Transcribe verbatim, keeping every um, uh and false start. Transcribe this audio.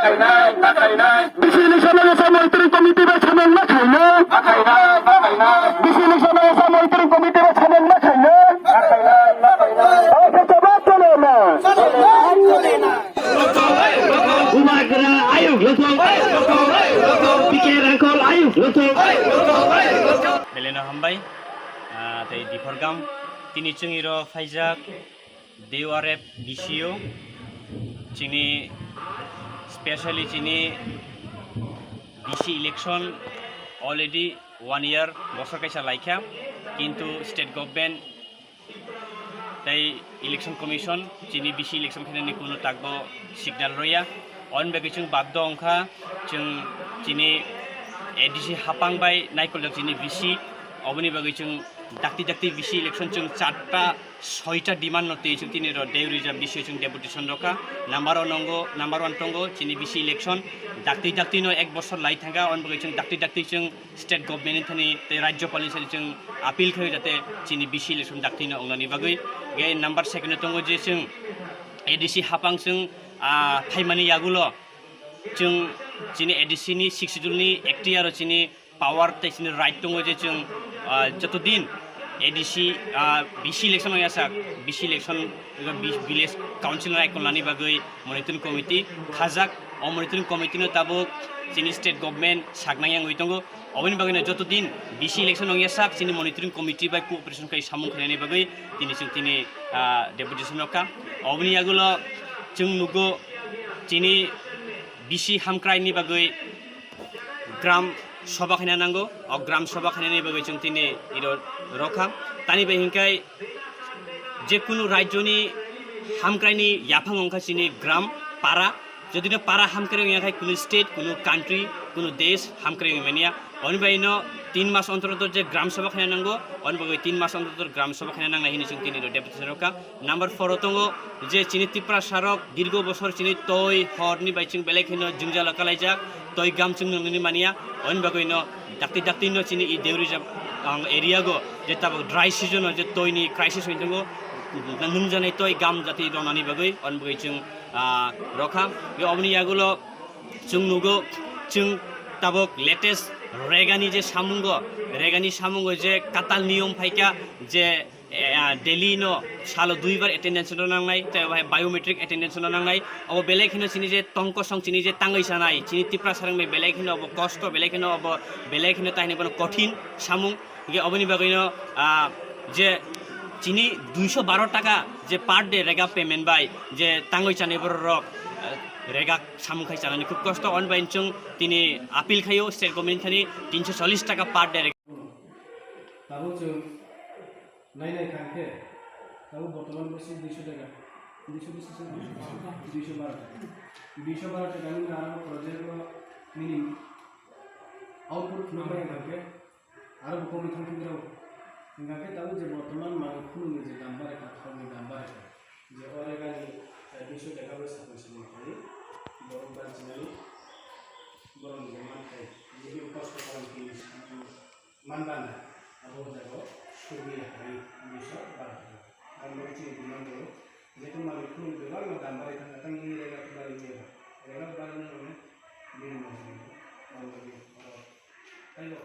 Bisi election no yasa monitoring committee bai samung ma khaino. Bisi election no yasa monitoring committee bai samung ma khaino. Bubagra ayuk lothok. P K Rangkhol ayuk lothok. Beleno hambai, ah, tei Diphorgam. Tini chwng iro phaijak D O R F B C O. Chini, specially chini B C election already one year, bosor kaisa laikha, kintu state government tei election commission chini B C election khainani kunu takbo signal roya. On bagwi chwng baddo wngkha, chwng chini A D C hapang bai naikoljak chini B C, oboni bagwi chwng dakti dakti B C election chwng charta soita demand no twi chwng tini ro Deorijap B C o chwng deputation rokha. Number one tongo, number one tongo chini B C election, dakti dakti no ek bosor lai thangkha, on bagwi chwng dakti dakti chwng state government ni thani tei rajyopal ni thani chwng appeal khaio jate chini B C election dakti no wngnani bagwi. Ge number second o tongo je chwng A D C hapang chwng, ah, phaimani yagulo chwng chini A D C ni sixth schedule ni ekti aro chini power tei chini right tongo je chwng, ah, joto din A D C, ah, B C election ongya sak, B C election eba bi-, village council no ekolnani bagwi monitoring committee khajak. O monitoring committee no tabuk chini state government saknai wngwi tongo. Oboni bagwi no joto din B C election ongya sak chini monitoring committee bai cooperation khai samung khlainani bagwi tini chwng tini, ah, deputation rokha. Oboni yagulo chwng nugo chini B C hamkrai ni bagwi gram sabha khaina nango. O gram sabha khainani bagwi chwng tini iro rokha. Tani bai hinkhai je kunu rajyoni hamkraini yaphang wngkha chini gram, para. Jodi no para hamkrai wngya khai kunu state, kunu country, kunu desh hamkrai wngmaniya. Oni bai no tin mas ontor ontor je gram sabha khaina nango, oni bagwi tin mas ontor ontor gram sabha khaina nangnai hini chwng tini iro deputation rokha. Number four o tongo je chini Tiprasa rok dirgo bosor chini toi hor ni bai chwng belai kheno jwngjal o kalaijak, toi gam chwng nwngnani mania, oni bagwi no dakti dakti no chini i Deorijap, ang, area go je tabuk dry season o je toi ni crisis oi tongo, nwngjaknai toi gam jati ronani bagwi, oni bagwi chwng, ah, rokha. Be oboni yagulo chwng nugo, chwng tabuk latest Rega ni je samungo, Rega ni samungo je katal niyom phaikha je eh, ah, daily no salo duibar attendance no nangnai, tei obo hai biometric attendance no nangnai. Obo belai kheno chini je tongkosong chini je tangwi sanai, chini Tiprasa rok bai belai kheno obo kosto, belai kheno obo belai kheno tahini bono kothin samung. Hingke oboni bagwi no, ah, je chini duiso baro taka je per day Rega payment bai je tangwi chanai borok rok, eh, Rega samung khai chanani khub kosto. On bai chwng tini appeal khaio state government thani tinso chollis taka per day. Tabuk chwng nai nai kha khe, tabuk bortoman bwswk duiso taka, duiso bwswk se, duiso baro taka, duiso baro taka nini aro project o nini output phunuk bai kha khe, aro bo komwi thang thang rw. Hingkha khe tabuk je bortoman manwi phunukni je dam barai kha, thokni dam barai kha, je o Rega ni, eh, duiso taka bai sakni samung khlai borok bachinani, borokni je manthai, je kosto kalam tini samung. Manbanda, abo jago sugwi hai duiso baro taka. Ang bo chini demand o, je tong mani khulum bebak no dam barai thang, tang nini Rega bari ni ba. Rega bari ni mane bini mani. Ang bo ni, oro. Taibo,